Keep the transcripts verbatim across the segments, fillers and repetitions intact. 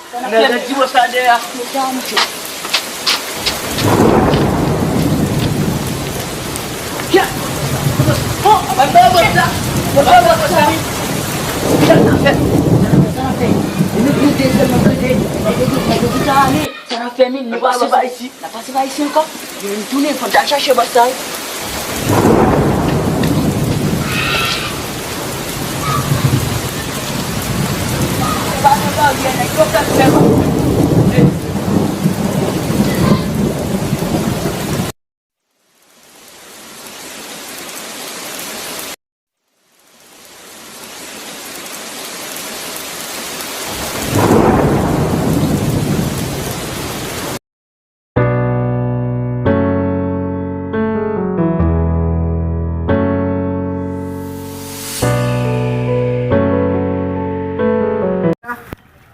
Nèg di bòs la dèyè. Mete a, monchè. Ya! Oh, mwen ba bòs la. Mwen ba bòs la. Sa n ap fè? Sa n ap fè? E nou, nou dezyèm nan kote. Nèg yo, nèg yo ki ka ale. Sa n ap fè, menm? Nou pase pa isi. N ap pase pa isi ankò. Yo menm tounen, fò n t al chache bòs la, wi. Pa gen baryè, nèg yo fè fè.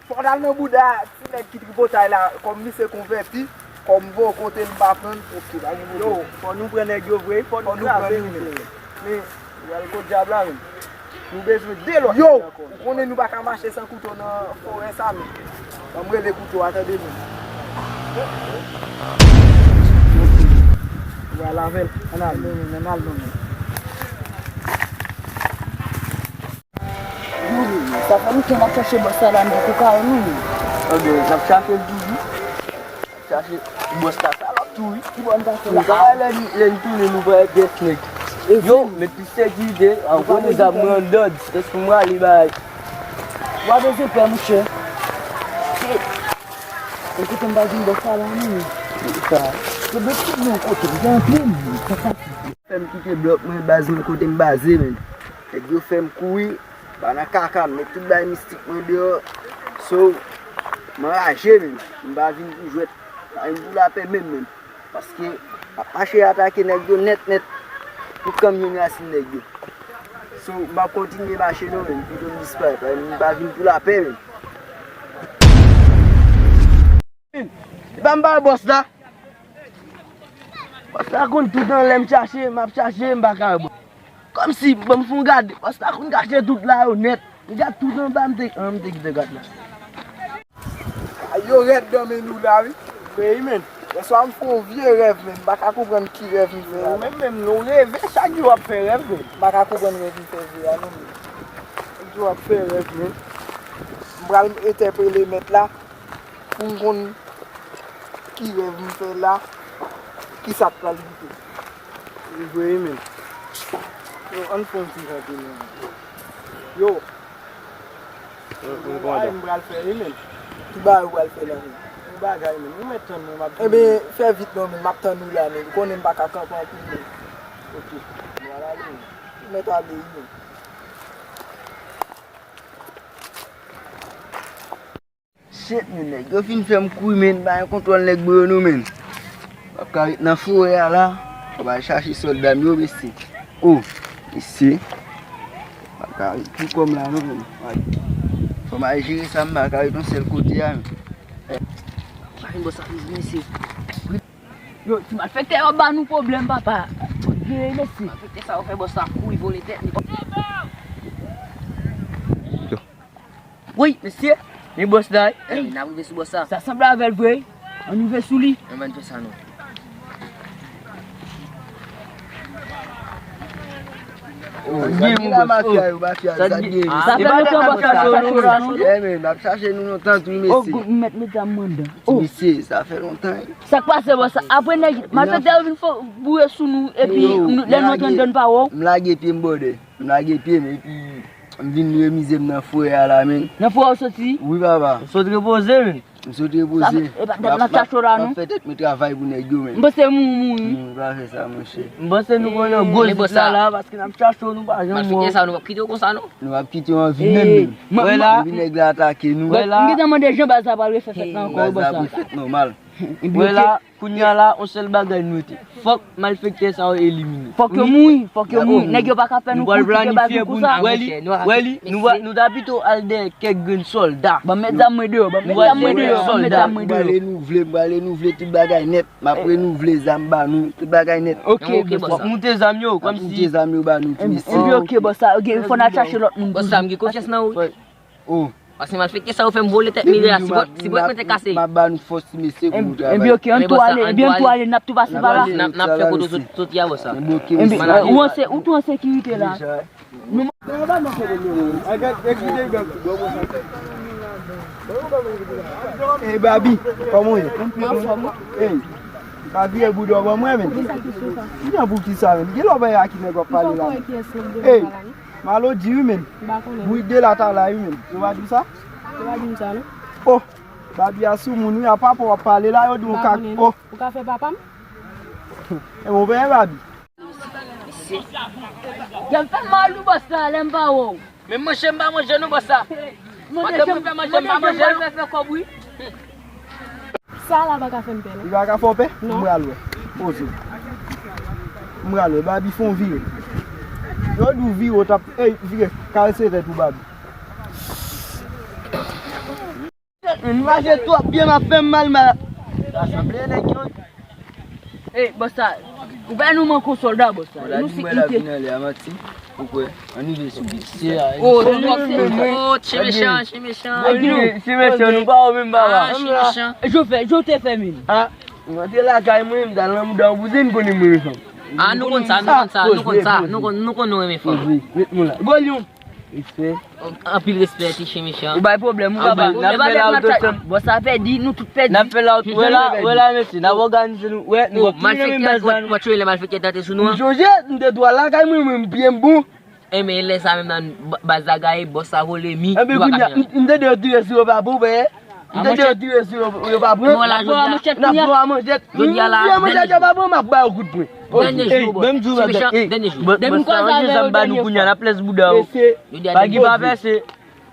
Fò w al nan bouda ti nèg ki tripotay la, kòm misye konvèti, kòm m voye w kote m pa pran l, oke, pa gen pwoblèm. Yo, fò nou pran nèg yo vre, fò nou kraze misye. Men, pral kot dyab la menm. Nou bezwen de lòt nèg ankò. Yo, ou konnen nou pa ka mache san kouto nan forè sa menm. Ban m rele kouto a, tande menm. Ou al avè l. Ann al non, menm, ann al non, menm. Yo, sa fè lontan n ap chache bòs sa la, m poko ka wè l non, menm. Ebyen, n ap chache l toujou. Chache bòs la, sa l ap tou wi. Ki bò n pase la? Nou pa wè lè n, lè n tounen, nou pa wè pyès nèg. Yo, met plis sekirite, an konnen zam mwen an dòd, èske m prale bay. W a bezwen pè, monchè. Shit. Enkyete m pa jwenn bòs sa la, non. Sa. Yo, bèt tout bon kote, m gen anpil, sa sa. Fè m kite blòk mwen, baz mwen kote m baze, menm. Nèg yo fè m kouri, pa nan kaka, m met tout bay mistik mwen deyò. So, m anraje, menm. M pa vin pou jwèt. Pa vin pou lapè menm, menm. Paske m ap mache atake nèg yo nèt, nèt. Pou kan m jwenn rasin nèg yo. So, m ap kontinye mache non, menm. Pito m disparèt. Pa, m pa vin pou lapè, menm. Epa m pa bòs la. Bòs la konn tout anlè m chache, m ap chache, m pa ka wè bòs. Kòmsi, ban m fè yon gade, bòs la konn kache tout la yo nèt. M gade tout anba, m te, an, m te kite gad la. Ay, yo rèd nan men nou la, wi. Wi, men. Yèswa m fè yon vye rèv, men m pa ka konprann ki rèv m fè a. Ou menm, menm, nou reve, chak jou w ap fè rèv, men. M pa ka konprann rèv m fè vre a, non, men. Chak jou w ap fè rèv, men. M pral entèpele mèt la. Pou m konn ki rèv m fè la, ki sa k pral rive. Li vre wi, men. Yo, ann fè yon ti kanpe, men. Yo. Yon bagay m pral fè wi, men. Ki bagay ou pral fè la, men? Yon bagay, men. Ou mèt tann mwen, m ap vini. Ebyen, fè vit non, men. M ap tann ou la, men. Ou konnen m pa ka kanpe anpil, men. Oke. M pral ale, men. Ou mèt ale wi, men. Shit, men, nèg yo fin fè m kouri, men, pa gen kontwòl nèg mwen yo non, men. M ap ka ret nan forè a la, m ap al chache sòlda m yo, mesye. O, mesye. M ap ka ret pou kò m la non, men. Fò m al jere sa, m pa ka ret yon sèl kote a, men. Chache bòs sa, mesye. Yo, ti malfektè yo ba nou pwoblèm, papa. Veye, mesye. Malfektè sa yo fè bòs la kouri vole tèt li. Woy, mesye, men bòs la, wi. Ey, n ap rive sou bòs la. Sa sanble avè l vre, wi. Ann rive sou li. Ann fè sa non. Sa gen la, mafya yo, mafya yo, sa gen. Sa fè lontan bòs la chache nou la, non? Eh, men, n ap chache nou lontan tou, mesye. Oh, gout, m mèt met zam mwen anndan. Ti mesye, sa fè lontan. Sa k pase, bòs la? Apre nèg, malfektè yo vin fò boure sou nou, epi lè nou antre anndan, n pa wè w. M lage pye m, bòdè. M lage pye m, epi m vin remize m nan forè a la, men. Nan forè w soti? Wi, papa. M sot repoze, men. M sot repoze. Sa fè, e pa dat n ap chache w la, non? M ap fè tèt mwen travay pou nèg yo, men. M panse moun mouri. Non, pa fè sa, monchè. M panse nou pran nan gwo zit la, la, paske n ap chache w, nou pa janm wè w. Malfektè sa, nou p ap kite w konsa, non? Nou p ap kite w anvi menm, men. Wè la. Epi nèg la atake nou. Wè la. M gentan mande jan baz la pral refè fèt la ankò, wi, bòs la. Baz la pou fèt nòmal. Wè la. Kounye a la, yon sèl bagay n rete. Fòk malfektè sa yo elimine. Fòk yo mouri, fòk yo mouri. Nèg yo pa ka fè nou kouri kite baz nou konsa. Wè li, wè li, nou va, nou ta pito al dèyè kèk grenn sòlda. Ban m met zam mwen deyò, ban m met zam mwen deyò, ban m met zam mwen deyò. M pral renouvle, m pral renouvle tout bagay nèt. M ap renouvle zam ba nou, tout bagay nèt. Ok, bòs. W ap moute zam yo, kòmsi. M ap moute zam yo ba nou, tou mesye. Epi ok, bòs, sa, ok, fò n al chache lòt moun. Bòs la, m gen konfyans nan ou. Oh. Pase malfektè sa yo fè m vole tèt Mireya, si bwèt, si bwèt mwen te kase. M ap ba nou fòs ti mesye pou nou travay. Ebyen, ok, ann tou ale, ebyen, ann tou ale, n ap tou pase pa la. N ap, n ap fè kote w sot, sot ya, bòs sa. Ebyen, ou an se-, ou tou an sekirite la. Ey, Babi, kòman w ye? Anfòm. Ey, pa vire bouda w ban mwen, men. Ki sa ki sou sa? Ki nan pou ki sa, men? Gen lè w bay a ki nèg w ap pale la, men. Ey, Malo di wi, men. Bourik de la ta la wi, men. Yo pa di w sa? Yo pa di m sa, non. Oh, Babi a sou moun wi, a papa w ap pale la, yo di w ka, oh. Ou ka fè papa m? E bon, ben, Babi. Kè m fè mal wi, bòs la, lè m pa wè w. Men manje m pa manje non, bòs la. Mande jan m, mande jan m pral fè, fè kòb wi. Sa la pa ka fè m pè non. Li pa ka fè w pè? Non. M pral wè. Poze. M pral wè. Babi fè yon vire. Yo di w vire, w t ap, ey, vire. Karese tèt ou, Babi. Mwen mache twòp byen, m ap fè m mal, mal. Sa sanble nèg yo. Ey, bòs sa, ou pa nou manke yon sòlda, bòs sa. Nou se ite. Ou kwè? Ann rive sou mesye a. Oh, oh, chen mechan, chen mechan. Chen mechan, nou pa wè menm, papa. Ah, chen mechan. Jan w fè, jan w te fè menm. Ah, m antre lakay mwen, m t al nan mouda yon bouzin, konnen mwen menm fanm. Ah, nou konn sa, nou konn sa, nou konn sa, nou konn, nou konn nou renmen fanm. Met mwen la. Gwo lyon. Respè. Anpil respè, ti chen mechan. Ou bay pwoblèm, ou papa. N ap fè la, ou tou. Bòs sa pèdi, nou tout pèdi. N ap fè la, ou wè la, wè la, mesye. N ap òganize nou. Wè, nou pap tounen menm baz la, nou. Malfektè, w ap tchwele malfektè tante sou nou an. M sonje, m te twò lakay mwen, mwen, m byen m bon. Enben, lè sa menm nan, baz la gaye, bòs sa vole mi, nou pa ka fè anyen. M te di yo tire sou yo pa bon, wè. M te di yo tire sou yo, yo pa pran. N ap pran manchèt kounye a. N ap pran manchèt. Jodi a la, dènye jou. Yo pa pran, m ap ba yo kout pwen. Dènye jou, bro. Ti mechan, dènye jou. Depi m kwaze avè yo dènye fwa. N ap lèz bouda yo. Yo di a dènye jou. Pagi pa pèse.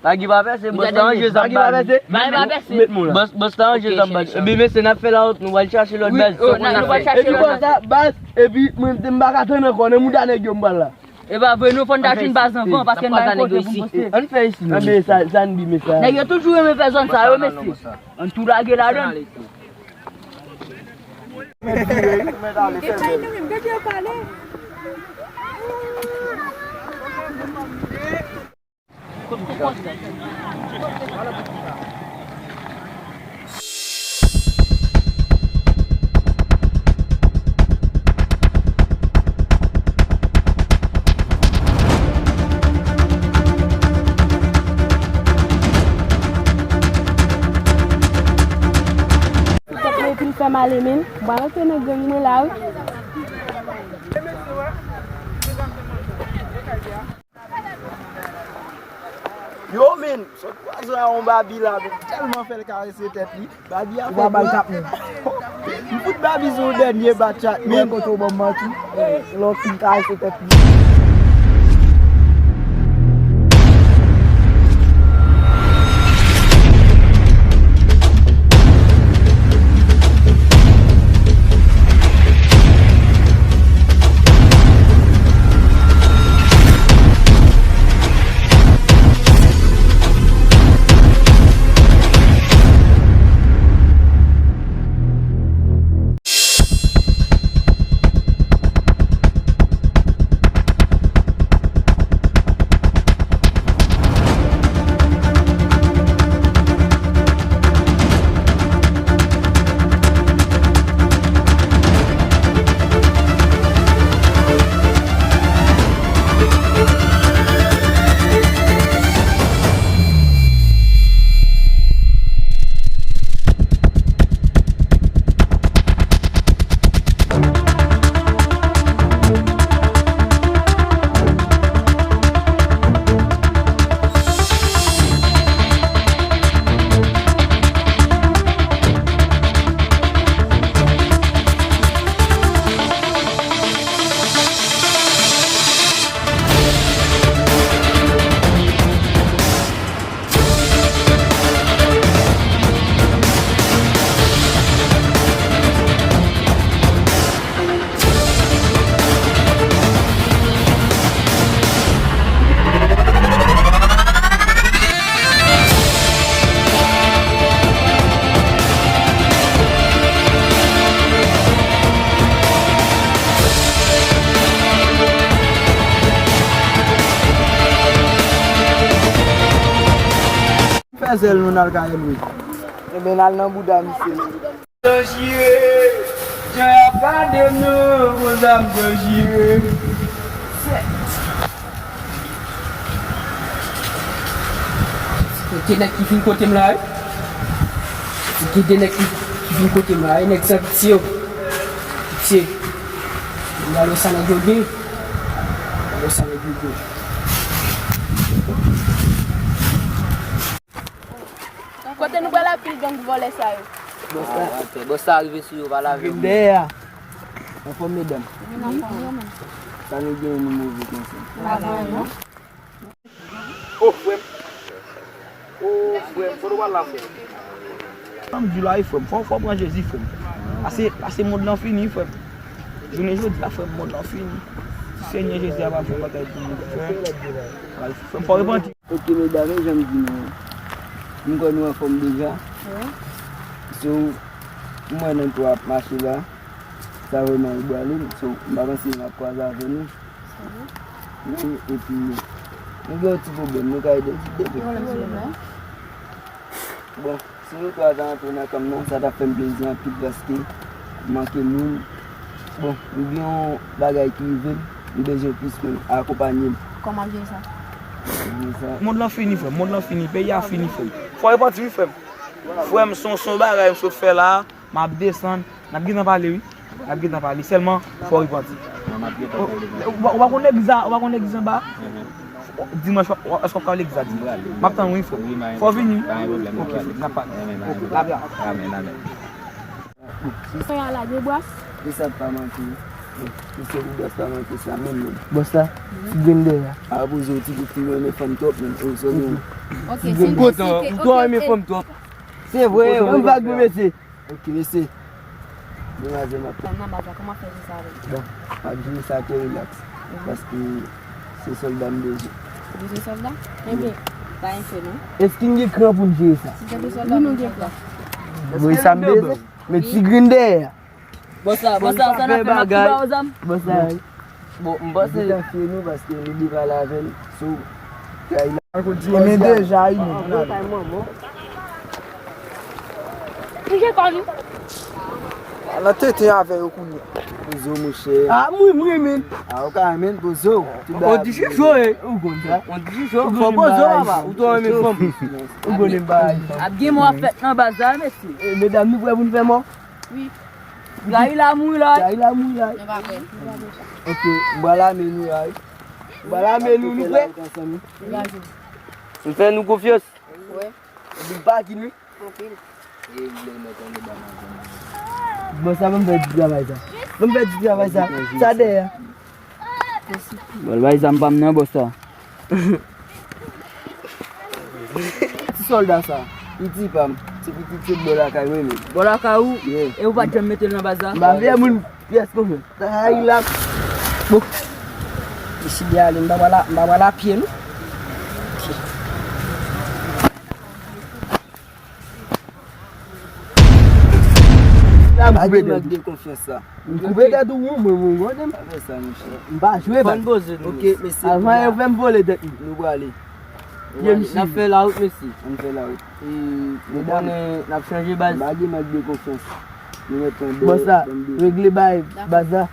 Pagi pa pèse, bòs la ranje zam ba nou. Pagi pa pèse. Bòs, bòs la ranje zam ba nou. Ebyen, mesye, n ap fè la, nou pral chache lòt baz. Wi, nou pral chache lòt baz. Epi konsa, baz, epi mwen, m pa ka tann ankò, nan mouda nèg yo m pral la. E pa vre, nou fò n ta jwenn baz anvan, paske n pa gen kote pou n poste. Ann fè isi, non. Ann fè isi, non. Nèg yo toujou renmen fè zòn sa yo, mesye. Ann tou lage ladan. E pa li menm, gade yo pale. Tèt mwen fin fè mal, men m pral antre nan gang mwen la wi. Yo, men, sòt kwaze a yon Babi la, men tèlman fè l karese tèt li. Babi a fè bal tap men. M fout Babi sou yon dènye bat chat, men. Kote w ban m manti, lè w fin karese tèt li. Zèl nou n al kay Elwi. Ebyen n al nan bouda misye. Danjire, jan y ap gade m nan, konsa m danjire. Gen nèg ki fin kote m la wi. Gen de nèg ki, ki vin kote m la, e nèg san pitye yo. Pitye. Gade sa nèg yo gen. Gade sa nèg yo gen. Kote nou pral, anpil gang vòlè sa yo. Bòs la. Ah, ok. Bòs la rive sou yo, pa lave yo. Dèyè a. Anfòm medam. Sa nou gen nou move konsa. Lave yo. O frè m. O frè m, kote w al la frè m? Sa m di w la wi frè m, fò, fò w pran Jezi frè m. Pase, pase mond lan fini frè m. Jounen jodi a frè m, mond lan fini. Si Senyè Jezi a pa fè bagay pou nou frè m, frè m, fò w repanti. Ok medam, e jan m di nou, m kwè nou anfòm deja. So, m wè nan tou ap mache la, sa vrèman e bwale, so, m pa panse m ap kwaze avè nou. Wi, epi nou gen yon ti pwoblèm, nou ka ede l ti depe. Bon, si nou twa ta antre nan kanm nan, sa t ap fè m plezi anpil paske m manke moun. Bon, m gen yon bagay ki rive m, m bezwen plis moun akonpanye m. Kòman w jere sa? Mond lan fini, frè m, mond lan fini, peyi a fini, frè m. Fò w repanti, wi, frè m. Frè m, se yon, se yon bagay m sot fè la. M ap desann. N ap gentan pale, wi. N ap gentan pale. Sèlman, fò w repanti. Ou pa, ou pa konn legliz la? Ou pa konn legliz anba? Dimanch, w ap, èske w ap ka legliz la dimanch? M ap tann ou, wi, frè. Fò w vini. Ok, n ap pale. Ok, lapè. Misye pa lage bwòs. E sa pa manke. Misye pou bwòs pa manke sa menm, menm. Bwòs la, ti grenn dèyè a. A poze w ti kout, ti renmen fanm twòp, menm. Ou sòt yon. Ok, si, kontan, ou twò renmen fanm twòp. Se vre, yon vag pou mesye. Ok, mesye. Demwazèl, m ap. Nan baz la, kòman fè jwe sa avè l? Bon, m ap jwe sa trè rilaks. Paske se sòlda m bezwen. Ou bezwen sòlda? Ebyen, pa anyen fè non. Èske n gen kran pou n jere sa? Si se pou sòlda, wi, nou gen kran. Voye sa m bezwen. Men ti grenn dèyè. Bòs la, bòs la, sa n ap fè, n ap tou ba w zam? Bòs la. Bon, m panse. Li ta fye nou paske nou de pale avè l. So, kay la. Ebyen deja, wi, men. Touche kò nou. Ala tenten avè yo kounye a. Poze w, monchè. A, m ri, m ri, men. A, ou ka renmen, poze w. On ti cho, e. Ou konn sa. On ti cho. Fò poze w, papa. Ou twò renmen fanm. Ou konn m bay. Ap gen mò ap fèt nan baz la, mesye. E, medam, nou prè pou n fè mò? Wi. Gayi la mouri la. Gayi la mouri la. Nou pa prè. Ok, m pral ame nou la, wi. M pral ame nou, nou prè? M fè nou konfyans. Wi. Epi m pa ki nou. Anpil. Bon, sa ban m fè ti travay sa. Ban m fè ti travay sa. Sa dèyè. Bon, l bay zam pa m nan, bòs la. Ti sòlda sa, piti pa m, ti pitit se bò lakay mwen menm. Bò lakay ou? Yeah. E ou pa t janm mete l nan baz la? M pa fè moun pyès konfyans. Sa a rilaks. Bon. Deside ale, m pa pral, m pa pral apye non. La m koupe tèt ou. Mank de konfyans sa. M koupe tèt ou, mwen, mwen, mwen, mwen. Pa fè sa, monchè. M pa jwe, baz. Fò n poze nou, mesye. Ok, mesye. Avan yo fè m vole tèt mwen. Nou prale. N ap fè lawout, mesye. Ann fè lawout. E, nou konnen n ap chanje baz. M pa gen mank de konfyans. Nou mèt pran de, bòs la, regle bay baz la.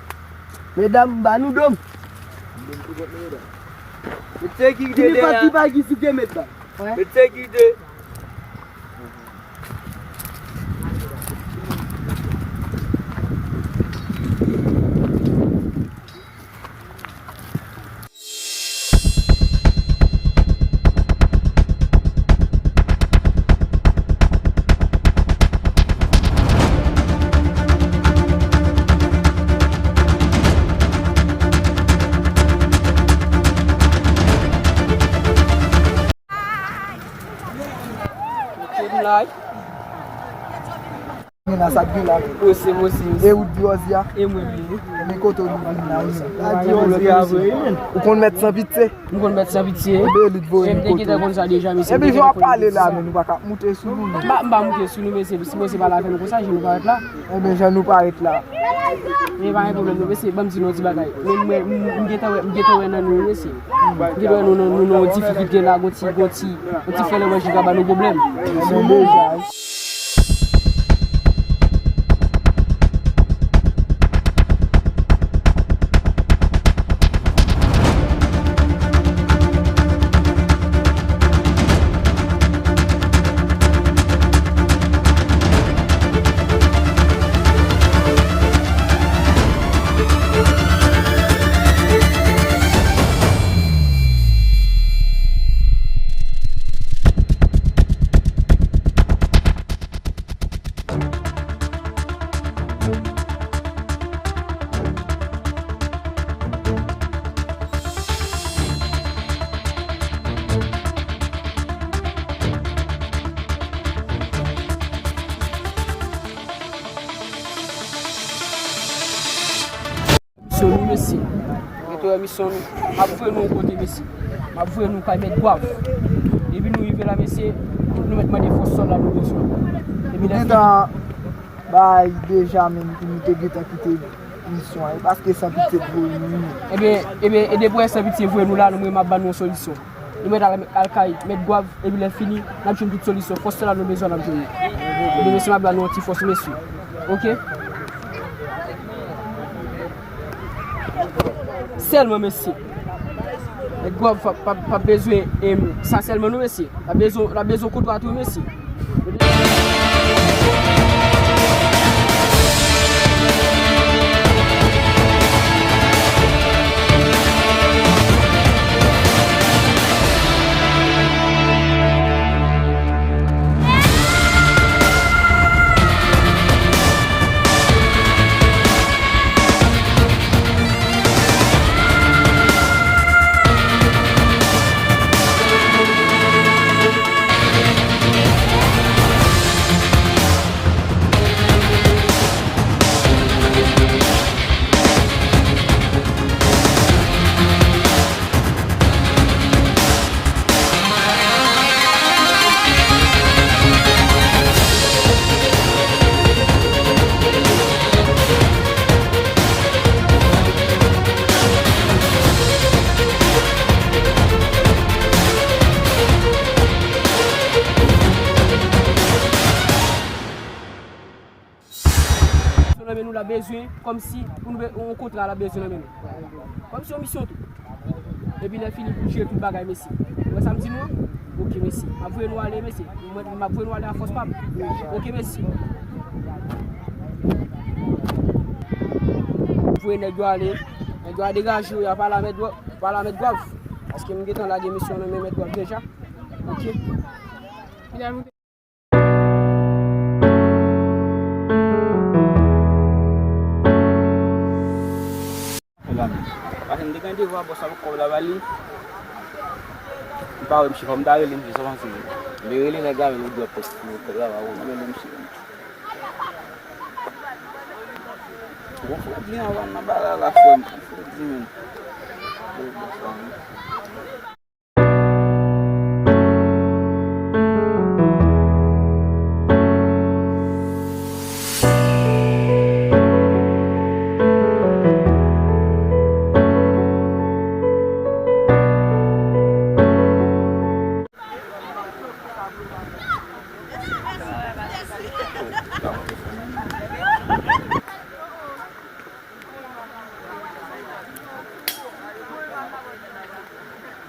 Medam, ba nou do m. Met sekirite dèyè. Ki pa ki sou ke met ba. Met sekirite. Men nan sa k gen la. Wi, se mwen, se mwen. E ou Diozi a? E mwen menm. Men kote nou vin la, wi. A Diozi a vre, wi, men. Ou konn mèt san pitye? M konn mèt san pitye. Enben, li t voye nou kote. E m te gentan konn sa deja, mesye. Epi jan w ap pale la, men nou pa ka moute sou nou, men. M pa, m pa moute sou nou, mesye. Si mwen se pa la fè nou konsa, jan nou parèt la. Enben, jan nou parèt la. Men pa gen pwoblèm, non, mesye. Ban m di nou yon ti bagay. Men mwen, m, m gentan wè, m gentan wè nan nou, mesye. M gentan wè nou, nou, nou, nou, yon difikilte la, gon ti, gon ti, yon ti fè lè manje ka ba nou pwoblèm. Enben, deja. Misyon nou, mesye. Gentan wè misyon nou. M ap voye nou yon kote, mesye. M ap voye nou kay Mèt Gwav. Depi nou rive la, mesye, nou mèt mande fòs sòl la nou bezwen. Epi lè fini. Gentan bay deja menm pou nou te gentan kite misyon an. E paske San Pitye t voye nou, wi. Ebyen, ebyen, e depi wè San Pitye voye nou la, nou, mwen, m ap ba nou yon solisyon. Nou mèt al, al kay Mèt Gwav, epi lè fini, n ap jwenn tout solisyon. Fòs sèl la nou bezwen, n ap jwenn li. Ebyen, mesye, m ap ba nou yon ti fòs, mesye. Oke? Sèlman, mesye. Mèt Gwav p ap, p ap, p ap bezwen, em, sa sèlman, non, mesye. L ap bezwen, l ap bezwen kontra tou, mesye. Misyon nan men nou la bezwen, kòmsi pou nou be-, yon kontra la bezwen nan men nou. Kòmsi yon misyon tou. Epi lè fini pou jere tout bagay, mesye. Ou wè sa m di nou an? Oke, mesye. M ap voye nou ale, mesye. Mwen, m ap voye nou ale a fòs pa m. Oke, mesye. Voye nèg yo ale. Nèg yo a degaje yo, y a pale a Mèt Gwa-, pale a Mèt Gwav. Paske m gentan lage misyon nan men Mèt Gwav deja. Oke. Paske m te gen devwa, bòs la pran kòb la ba li. M pa wè misye, fò m ta rele misye, sa w panse? M te rele nèg la, men nou dwòp pòs pou kòb la ba ou. M rele misye. Bon, fredi anvan nan bagay la, frè m. Fredi, men. Bon, bòs la, men.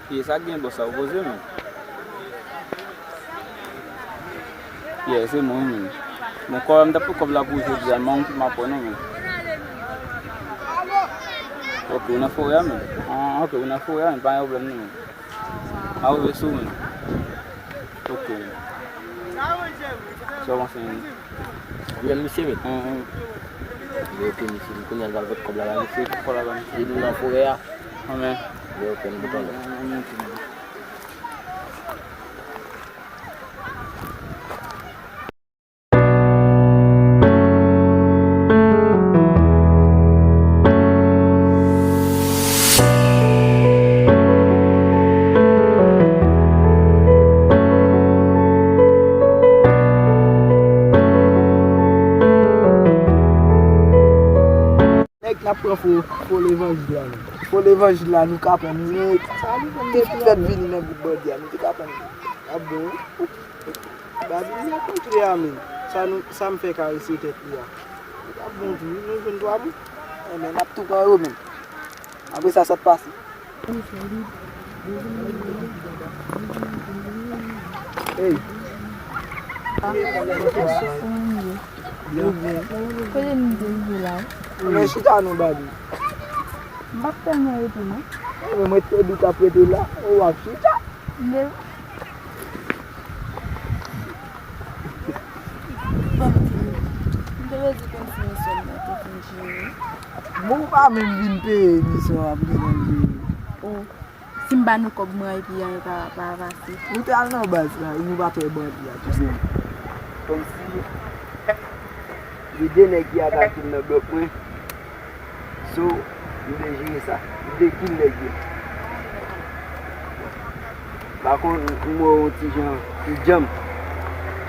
Ye, sa gen bò sa opoze, men. Ye, se mwen, men. Bon, kòb la, m t ap pran kòb la pou jodi a, men m ap pran non, men. Ok, ou nan forè a, men. Ah, ok, ou nan forè a, men, pa gen pwoblèm, non, men. M a rive sou ou menm. Ok. Sa w panse menm? Ou menm misye menm? Hum, hum. Ok, misye, kounye a l pral pot kòb la ba misye. Kòb la ba misye. Li nan forè a. Anmè. Ok, nou kontan. Anmè, ok. Ap pran fo, fo levanjil la, non. Fo levanjil la, nou ka pran nèt. Sa li menm te fèt vini nan gwoup bandi a, nou te ka pran nèt. Ap bon, wi. Bandi, nou kontre a, men. Sa nou, sa m fè karese tèt li a. Li t ap bon tou, wi. Nou jwenn twa moun. Enben, n ap tou pran yo, men. Apre sa, sa t pase. Hey. Kote nou te rive la? Men chita non, baby. M p ap fè anyen rete non. Mwen, mwen te di w t ap rete la, ou ap chita. Men Ban m di nou. M te vle di kòmsi misyon mwen te fin jere. Bon, ou pa menm vin peye misyon an pou nou jere. Oh. Si m ba nou kòb mwen epi anyen pa, pa pase. Nou te al nan baz la, nou pa t wè bandi a tou se. Kòmsi gen de nèg ki atake m nan blòk mwen. So, m te jere sa. M te kill nèg yo. Pa kont, m wè yon ti jan ki djanm.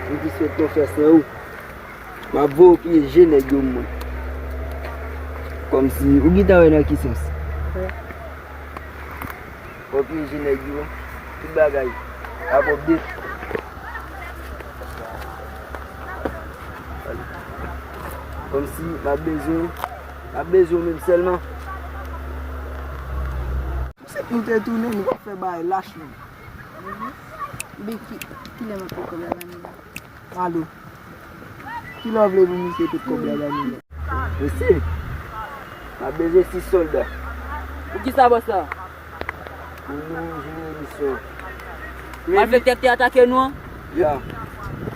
M te swete konfyans nan ou. M ap voye w pyeje nèg yo mwen. Kòmsi, ou gentan wè nan ki sans? Wè. Wè pyeje nèg yo, tout bagay ap update. Kòmsi m ap bezwen, m ap bezwen w menm sèlman. Se nou te tounen, nou pa fè bagay lach non. Ebyen, ki, kilè m ap pran kòb la ban nou la? Alo. Kilè w vle pou misye pot kòb la ban nou la? Mesye, m ap bezwen sis sòlda. Poukisa bòs la? Pou nou jere misyon. Malfektè ki te atake nou an? Ya.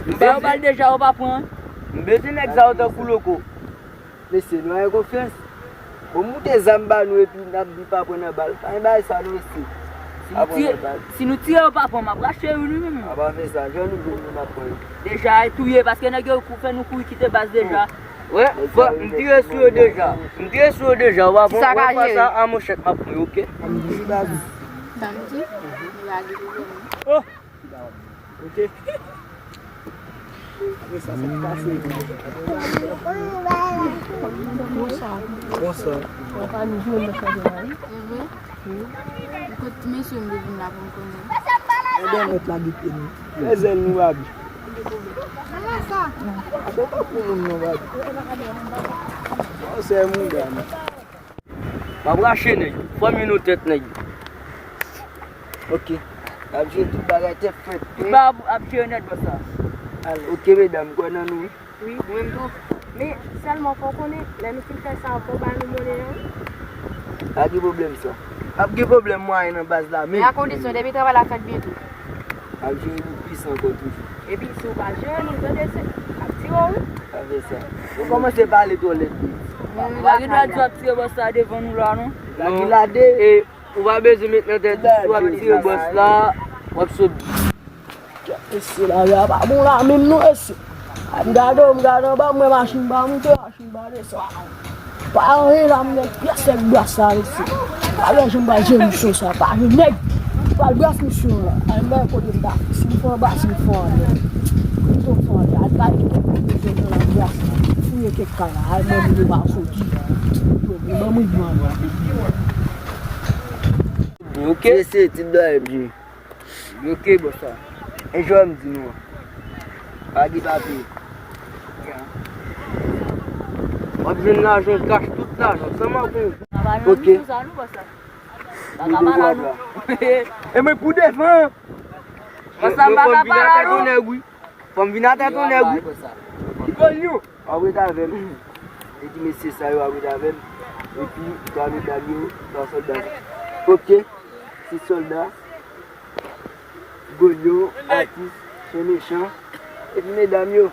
Nou ba yo bal deja, yo pa pran. M bezwen nèg sa yo tankou loko. Mesye, nou gen konfyans. Bon, moute zam ba nou epi n ap di pa pran nan bal. Pa gen bagay sa non mesye. Si nou tire, si nou tire yo pa pran, m ap rache yo wi nou menm. A pa fè sa, jan nou vle nou n ap pran yo. Deja, e touye, paske nèg yo kou-, fè nou kouri kite baz deja. Wè, fò, m tire sou yo deja. M tire sou yo deja, w ap wè pa sa a manchèt m ap pran yo, oke? Samdi, nou lage pwoblèm nan. Oh! Ok. Apre sa, sa k pase? Bonswa. Bonswa. Papa nou jwenn nan chanje la, wi. E vre? Wi. Kot mesye m te vin la pou m konnen. Ebyen, mèt la gete nou. Lè zèl nou, baby. Atò, pa pou moun non, baby. Bon, se moun, dam. M ap rache nèg yo. Fò m youn nan tèt nèg yo. Ok. N ap jere tout bagay tèt frèt. Tout bagay ap, ap jere nèt bòs la. Alè. Ok, medam, m kwè nan nou, wi. Wi, mwen menm tou. Men, sèlman fò w konnen, lè nou fin fè sa, fò w ba nou monnen an, wi. Pa gen pwoblèm sa. P ap gen pwoblèm mwayen nan baz la, men. Men a kondisyon, depi travay la fèt byen tou. Ap jere nou plis ankò toujou. Epi si w pa jere nou, tande se, ap tire w, wi. Pa fè sa. Ou kòmanse pale twò lèd. Ou pa gen dwa di w ap tire bòs la devan nou la, non. Lagilade. E ou pa bezwen met nan tèt ou si w ap tire bòs la, w ap sot. Mesye, lari a pa bon la menm non, mesye. M gade w, m gade anba, m wè machin pa moute, machin pa desann. Pa anyen la, m gen pyès nèg bras la, mesye. Pa gen jan m pral jere misyon sa, pa gen nèg. M pral bras misyon an. Ay, m wè kote m ta fè. Si m fè anba, si m fè anlè. Kote m fè anlè. Al bay kèk moun bezwen nan la bras la. Fouye kèk kay la. Ay, mwen, m pa soti. Yo, m ban mwen jwenn la. Ok. Se, se, ti dòlè, byen. Bloke bòs la. E jwè m di nou an. Pa gen papye. W ap jwenn lajan kach, tout lajan, san manke. Ok. Sa nou bòs la. Pa ka pala nou. E mwen pou devan. Bòs la pa ka pala nou. Fò m vin atè ton nèg, wi. Ki konn yo? W ap ret avè m. E ti mesye sa yo ap ret avè m. Epi twa medam yo, twa sòlda. Ok. Sis sòlda. Gwo lyon, atis, chen mechan, epi medam yo.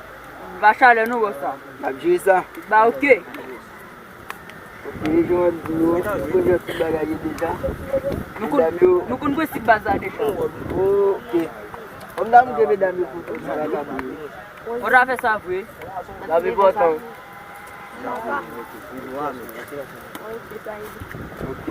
Ba chalè nou bòs la. N ap jere sa. Ba ok. Ok, jan w ap di nou an, nou konn jan tout bagay ye deja. Nou konn, medam yo, nou konn prensip baz la deja. Ok. Kòm n a moute medam yo pou tout sa la ka boule. Ou ta fè sa vre. L ap enpòtan. Ok.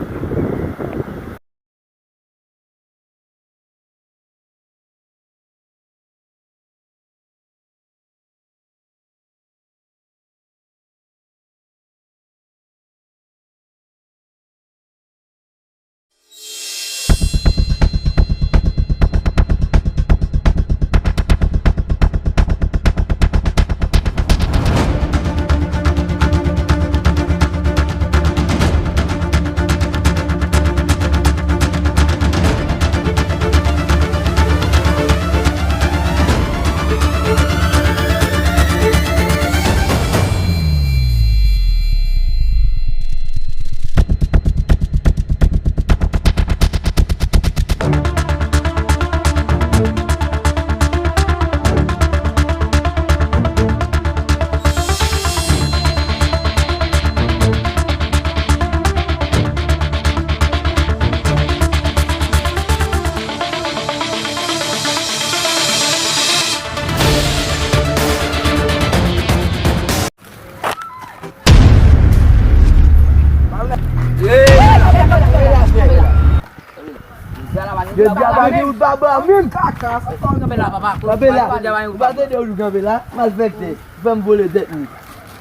Yo di a pa gen wout pa ba menm. Kanpe la, papa. Kanpe la. Ou pa tande ou kanpe la? Malfektè. Ou fè m vole tèt mi.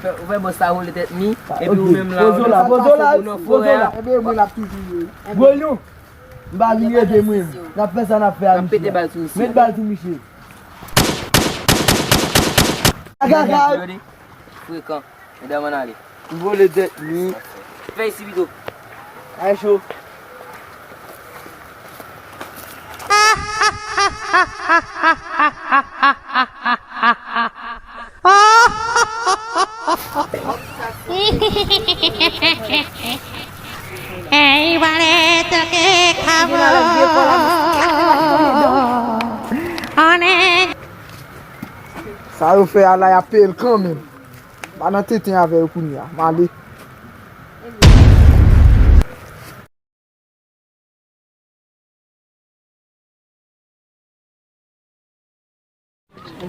Ou fè bòs la vole tèt mi. Epi ou menm la, ou nan fòrè a. Epi mwen la toujou ye. Gwo lion. M pa vin rete mwen. N ap fè sa n ap fè a misye. Met bal sou misye. Frekan. Medam, ann ale. M vole tèt li. Fè isi pito. Ay cho. Ey, vale toke kamo. One. Sa yo fè a la, y ap peye l kanmenm. Pa nan tenten avè yo kounye a. M ale.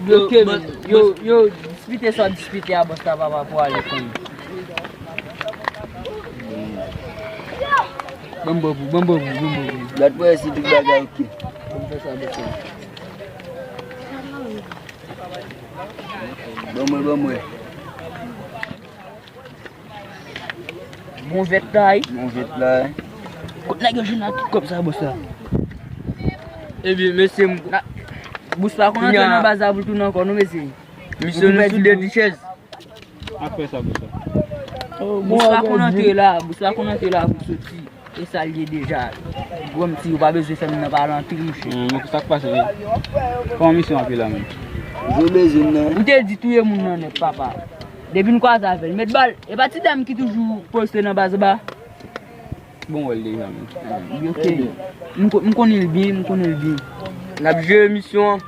Yo, yo, yo, dispite sa w dispite a bòs la papa pou ale kounye. Ban m bò pou, ban m bò pou, ban m bò pou. Dat pou wè si tout bagay oke. Ban m fè sa bòs la. Ban mwen, ban mwen. Bon vèt la, wi. Bon vèt la, wi. Kot nèg yo jwenn ak tout kòb sa, bòs la? Ebyen, mesye, m, na, bòs la konn antre nan baz la pou l tounen ankò, non, mesye. Misye, nou sou de ti chèz. Apre sa, bòs la. Bòs la konn antre la, bòs la konn antre la pou l soti. E sa l ye deja. Granm ti, ou pa bezwen fè m nan pale anpil, monchè. Hmm, men sa k pase, wi? Kòman misyon ap ye la menm? Ou bezwen nan. Ou te di touye moun nan nèt, papa. Depi n kwaze avè l, met bal. E pa ti dam ki toujou poste nan baz ba? Bon, wè l deja, menm. Li oke. M ko-, m konnen l byen, m konnen l byen. N ap jere misyon an.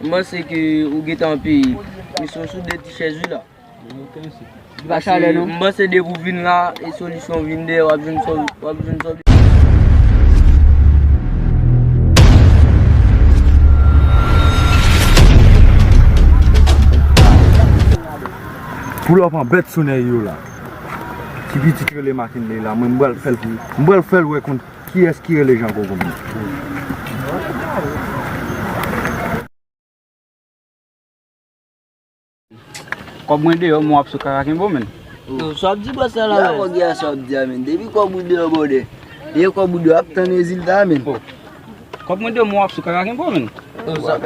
M panse ke ou gentan peye. Misyon sou de ti chèz, wi, la. Li pa chalè, non. M panse depi w vin la, e solisyon vin dèyè, w ap jwenn sòl, w ap jwenn sòl. Pull up an bèt sou nèg yo la. Ti pitit rele Mackinley la, mwen m pral fè l pou, m pral fè l wè kont kiyès ki rele Jean Coco menm. Kòb mwen deyò, men w ap sou kaka kenbe w, menn. Yo, sa w ap di bòs la la, menn? Sa w ap di a, menn? Depi kòb ou deyò, bòdè. E kòb ou deyò, ap tann rezilta, menn. Kòb mwen deyò, men w ap sou kaka kenbe w, menn.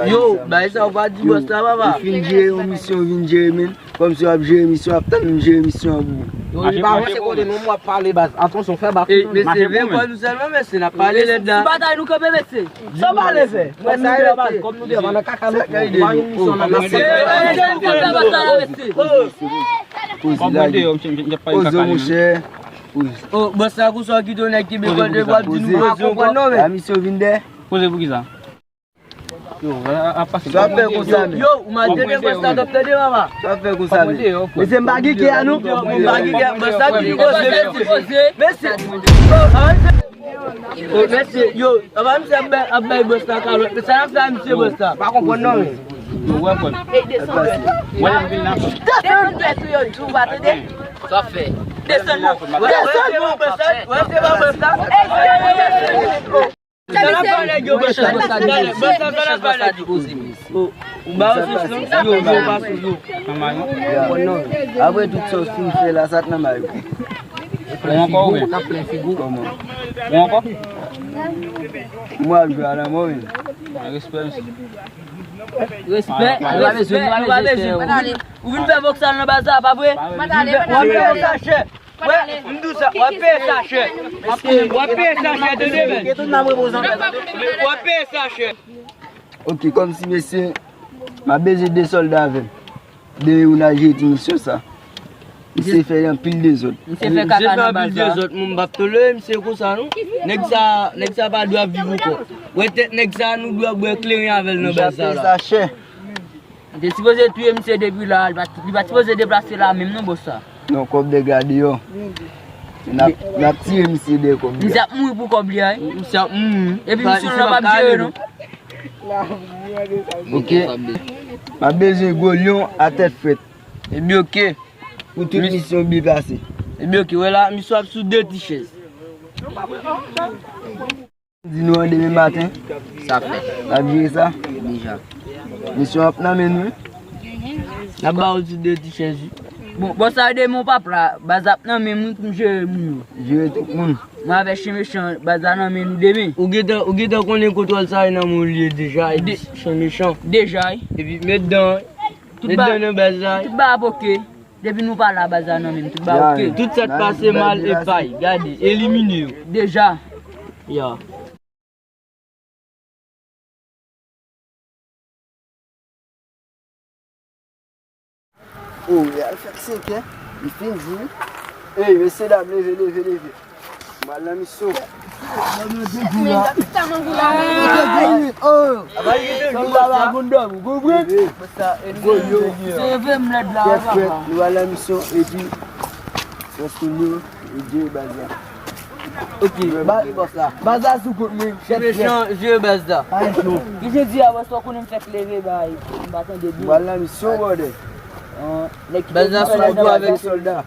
Yo, bay sa w pa di bòs la, papa. Ou fin jere yon misyon, ou vin jere, menn. Kòmsi w ap jere misyon, ap tann m jere misyon an pou ou. Yo, li pa ranse kote nou, m w ap pale baz. Atansyon, fè bak. Ey, mesye, vin pran nou sèlman, mesye, n ap pale lèd la. Ti batay nou kanpe, mesye. Sa w pale fè? Mwen sa yo baz, kòm nou deyò, pandan kaka nou, nou pa yon misyon nan mesye. Poze la, poze monchè. Poze. O, bòs la konsa w kite yon nèg kenbe kòd epi w ap di nou poze yon kòb. La misyon vin dèyè. Poze pou kisa? Yo, a, a, pase. Sa fè konsa, men. Yo, ou mal tande bòs la, t ap tande, papa. Sa fè konsa, men. Mesye, m pa gen kè a nou. M pa gen kè, bòs la toujou poze, mesye. Mesye. O, mesye, yo, papa, misye ap bay, ap bay bòs la kalòt. Men sa n ap fè a misye, bòs la? Pa konprann, non, men. Yo, wè, konn. Wè, m vin la. Desann tèt ou yo, di w pa tande. Sa fè. Desann, non. Wè, wè, se pa bòs la. Wè, se pa bòs la. Sa n ap fè nèg yo, bòs la, bòs la, bòs la, sa n ap fè nèg yo. O, ou ba yo sens, non? Yo, yo, pa sou yo. Apre tout sa w fin fè la, sa t nan may ou. Ou ankò ou menm? Kòman? Ou ankò? Mwen ap jwe a nan mò, wi. Respè, mesye. Respè, respè, nou pa bezwen, nou pa bezwen. Ou vin fè voksal nan baz la, pa vre? Ou vin fè voksal, chè. Wè, m di w sa, w ap peye sa chè. W ap peye sa chè, tande, men. W ap peye sa chè. Ok, kòmsi mesye, m ap bezwen de sòlda avè m. De moun al jere ti misyon sa. Misye fè anpil dezòd. Misye fè kaka nan baz la. Misye fè anpil dezòd, moun m p ap tolere misye konsa, non. Nèg sa, nèg sa pa dwe ap viv ankò. Wè tèt nèg sa, nou dwe ap bwè kleren avè l nan baz sa la. Misye ap peye sa chè. Li te sipoze touye misye depi la, li pa, li pa t sipoze deplase la menm non, bòs la. Non, kòb dèg la deyò. N ap, n ap tire misye dèyè kòb li a. Misye ap mouri pou kòb li a, wi. Misye ap mouri. Epi misye misyon l nan p ap jere, non. Ok. M ap bezwen gwo lyon a tèt frèt. Ebyen, ok. Pou tout misyon byen pase. Ebyen, ok. Wè la, misye ap sou de ti chèz. Di nou an demen maten. Sa fèt. N ap jere sa. Deja. Misyon ap nan men nou. N ap ba w ti de ti chèz wi. Bon, bòs sa demen w p ap la, baz ap nan men mwen pou m jere moun yo. Jere tout moun. Mwen avèk chen mechan, baz la nan men nou demen. Ou gentan, ou gentan konnen kontwòl sa e nan men w li ye deja, epi chen mechan. Deja wi. Epi met dan, met dan nan baz la. Tout ba ap oke. Depi nou pa la, baz la nan men m, tout ba oke. Tout sa k pase mal e pay, gade, elimine yo. Deja. Ya. Oh, y al fèk senkè. Li fin di wi. Ey, mesye dam, leve, leve, leve. M al nan misyon. Oh. Sa m pa la moun dòmi, ou konprann? Se reve m lèd la, papa. Nou al nan misyon, epi, prèske nou, nou jere baz la. Ok. Baz la sou kont mwen. Jere baz la. Ki jodi a, bòs, ou konnen m fèk leve, bay. M pa tande byen. M al nan misyon, brother. Baz la sou kont ou avèk sòlda.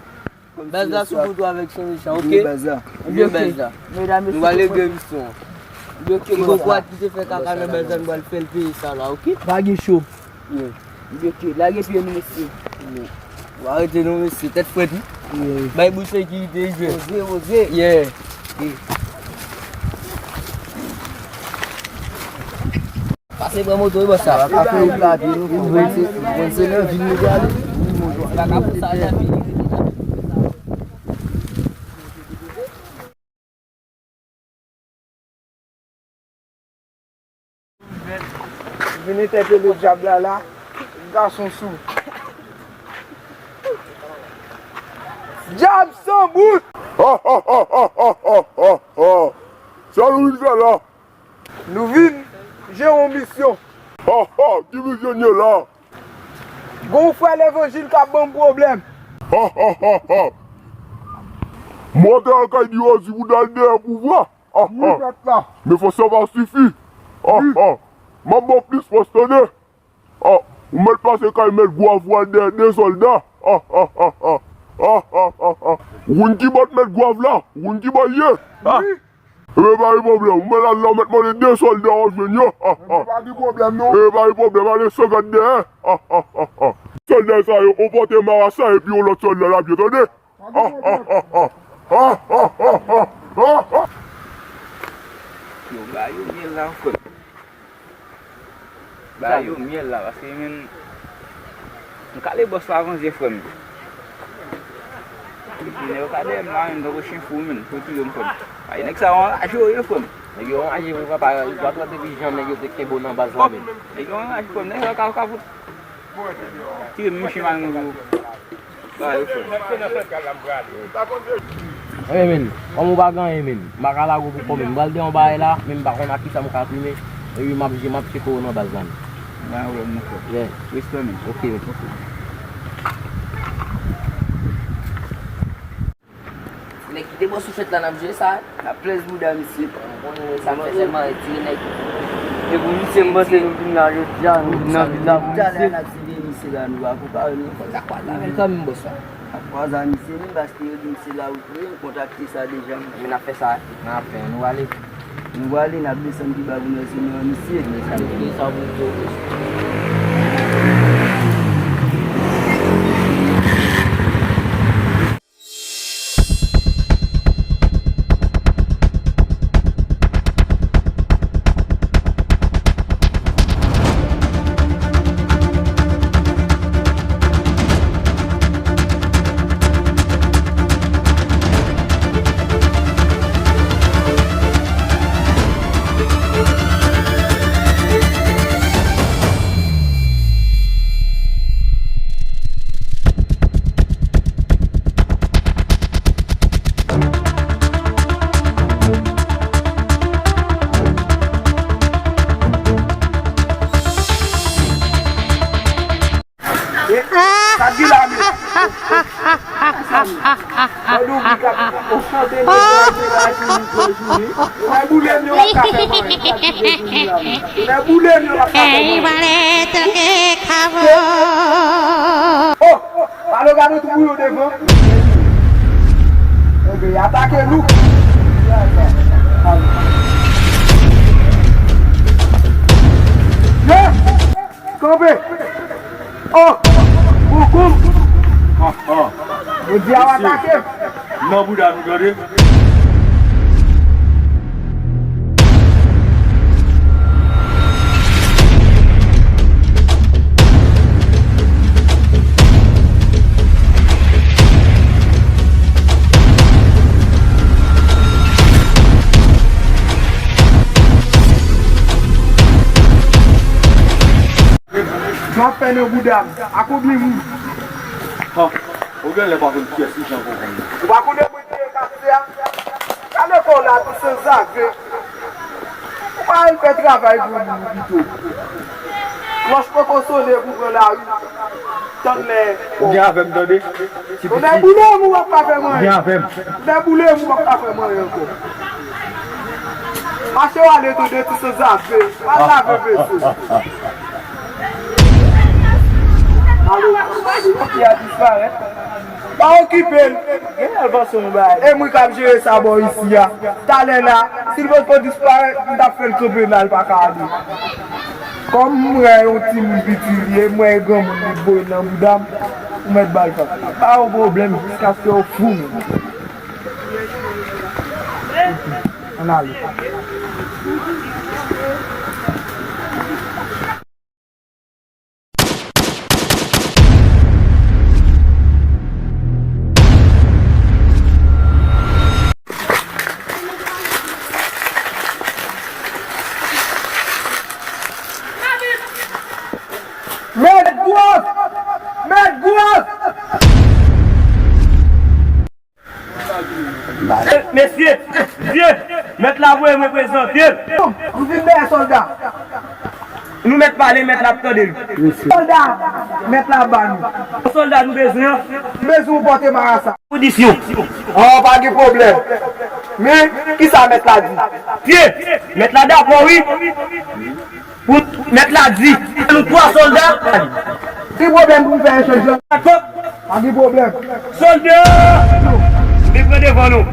Baz la sou kont ou avèk chen mechan, ok? Baz la. Medam, mesye, nou pral regle misyon an. Ti kokorat ki te fè kaka nan baz la, nou pral fè l peye sa la, ok? Pa gen cho. Ok, lage pye nou, mesye. Ou arete non, mesye, tèt frèt wi. Bay bout sekirite, wi. Poze, poze. Yeah. Pase pran moto wi bòs sa. Sa pa fè ou plage nou, pou mwen se, mwen se nan vil nou prale. Kaka pou sa, sa fini. Vin entèpele dyab la la, gason sou. Dyab san bout! Ha, ha, ha! Sa nou vin fè la? Nou vin jere yon misyon. Ha, ha, ki misyon n ye la? Gon frè levanjil k ap ban m pwoblèm. Ha, ha, ha, ha. Mwen te al kay Diwozi pou t al dèyè pouvwa. Ha, ha. Men fòs sa pa sifi. Ha, ha. M ap ba w plis fòs, tande. Ha, ou mèt pase kay mèt Gwav ou al dèyè de sòlda. Ha, ha, ha, ha. Ha, ha, ha, ha. Ou konn ki bò mèt Gwav la? Ou konn ki bò l ye? Ha. Wi. Ebyen, pa gen pwoblèm. Ou mèt al la, ou mèt mande de sòlda, w ap jwenn yo. Ha, ha. Ebyen, pa gen pwoblèm, non. Ebyen, pa gen pwoblèm. Ale, san gad dèyè. Ha, ha, ha, ha. Sòlda sa yo, ou pote marasa epi yon lòt sòlda l ap ye, tande. Pa gen pwoblèm. Ha, ha, ha, ha. Ha, ha, ha, ha. Yo, ba yo myèl la, frè m. Ba yo myèl la, paske men m kale bòs la avanse, frè m. Epi nèg yo ka dèyè m la, menm tankou chen fou, menm, pou touye m, frè m. Ay, nèg sa yo anraje yo ye, frè m. Nèg yo anraje, frè, papa, yo dwa trante pi jan nèg yo te kenbe w nan baz la, menm. Nèg yo anraje, frè m, nèg yo ka, ka fout tire m, mouche mal nan yo. Ba yo, frè. Ebyen, men, kòm ou pa gen anyen, men, m pa ka lage w pou kò, men m pral de yon bagay la, men m pa konn ak kisa m ka plimen. Epi m ap, m ap tcheke w nan baz la, men. Ba yo, frè m, mon frè. Yeah. Respè, men. Ok, men. Ok. Nèg kite bò sou fèt la, n ap jere sa. N ap plèz bouda misye. Ou konnen sa m fè sèlman retire nèg. E pou misye, m panse nou vin la jodi a, nou vin nan vil la pou misye. Talè a n ap siveye misye la, nou pa konpare nou. Fòk sa kwaze avè l kanmenm, bòs la. N ap kwaze a misye, menm paske yo di misye la ou tou, yo kontakte sa deja. Men n ap fè sa, n ap fè, nou ale. Nou prale, n ap desann pi ba pou nou eseye nou an misye. Desann pi sa pou nou. E, sa di la, men. Mwen di w ki ka, o, chante nèg la, nèg la, jouni, fè jouni. Lè boule m yo, w ap ka fè mwen. Lè boule m yo, w ap ka fè mwen. Oh, oh, alo, gade tou bouyon devan. Ebyen, atake nou. Ye! Kanpe! Oh! Koukou! Ah, ah. Bondye ap atake m. Nan bouda nou, tande. Sa w ap fè nan bouda m? Akoubli m wi. Ha, ou genlè pa konn kiyès li jan konprann. Ou pa konnen mwen ki e kase a? Gade kò w la tou sanzave. Ou pa al fè travay granmoun ou pito. Klòch poko sonnen pou pran lari. Tann lè. Ou gen avè m tande? Ti piti. Ou nèboule m ou p ap ka fè m anyen. Ou gen avè m. Ou nèboule m ou p ap ka fè m anyen ankò. Mache w ale tande ti sanzave. Al lave veso. Alo, papi a disparèt. Pa okipe l. Gen lè l panse yon bagay. E mwen k ap jere sa bò isi a. Talè la, si l potko disparèt, m t ap fè l kanpe la, l pa ka ale. Kòm m wè yon timoun piti li ye, m wè e granmoun li voye l nan bouda m, ou mèt ba l fòs. Pa yon pwoblèm, jiskaske w fou menm. Ann ale. Mèt gwòs! Mèt gwòs! Mesye, mesye, mèt la voye mwen prezante l. Nou vin dèyè sòlda. Nou mèt pale, mèt la ap tande nou. Sòlda, mèt la ba nou. Sòlda nou bezwen an. Bezwen ou pote marasa. Kondisyon. An, pa gen pwoblèm. Men, kisa mèt la di? Pye, mèt la dakò, wi. Pou mèt la di, nou twa sòlda. Ki pwoblèm pou m fè echanj lan? Dakò. Pa gen pwoblèm. Sòlda! Vin pran devan nou.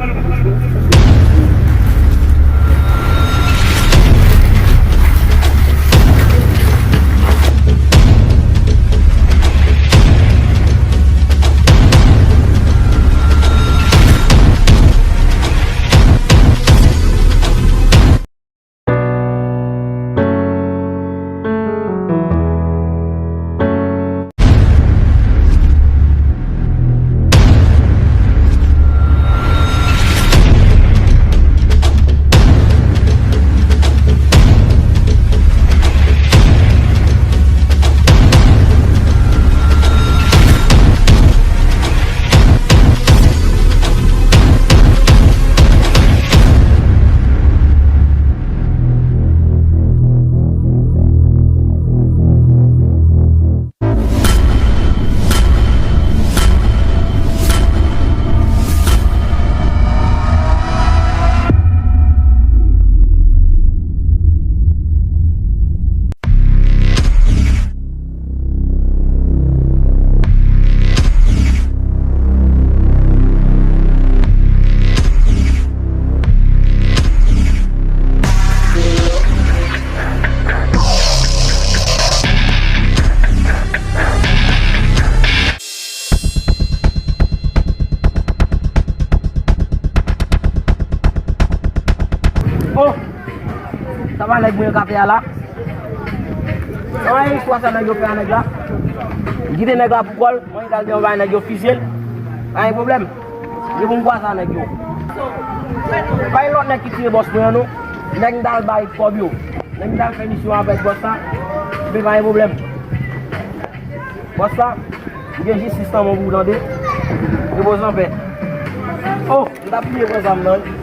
Oh! Sa pa nèg mwen yo k ap fè a la? Sa pa istwa sa nèg yo fè a nèg la? Li kite nèg la pou kò l, mwen li al di yon bagay nèg yo fizye l. Pa gen pwoblèm. Li pou m kwaze a nèg yo. Pa gen lòt nèg ki tiye bòs mwen an non. Nèg m t al bay kòb yo. Nèg m t al fè misyon avèk bòs la. Men pa gen pwoblèm. Bòs la, m gen jistis nan men w pou w tande. Repoze anpè. Oh, m t ap bliye pran zam nan wi.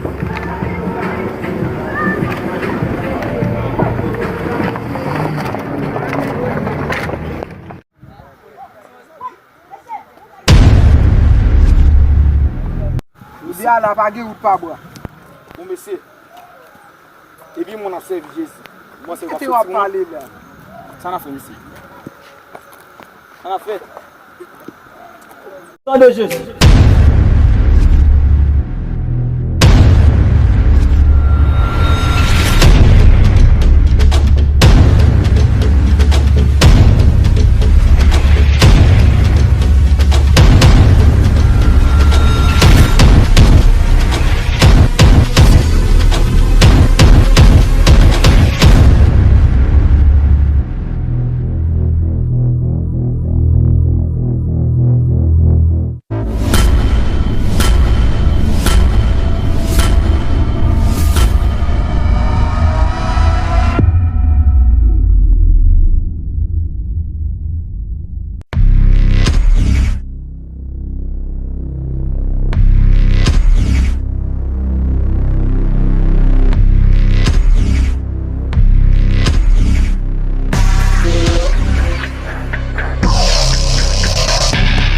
Jodi a la pa gen wout pa bwa. Bon, mesye. Epi moun ap sèvi Jezi. Bon, se w ap soti moun. Sa n ap fè, mesye? Sa n ap fè? San de Jezi.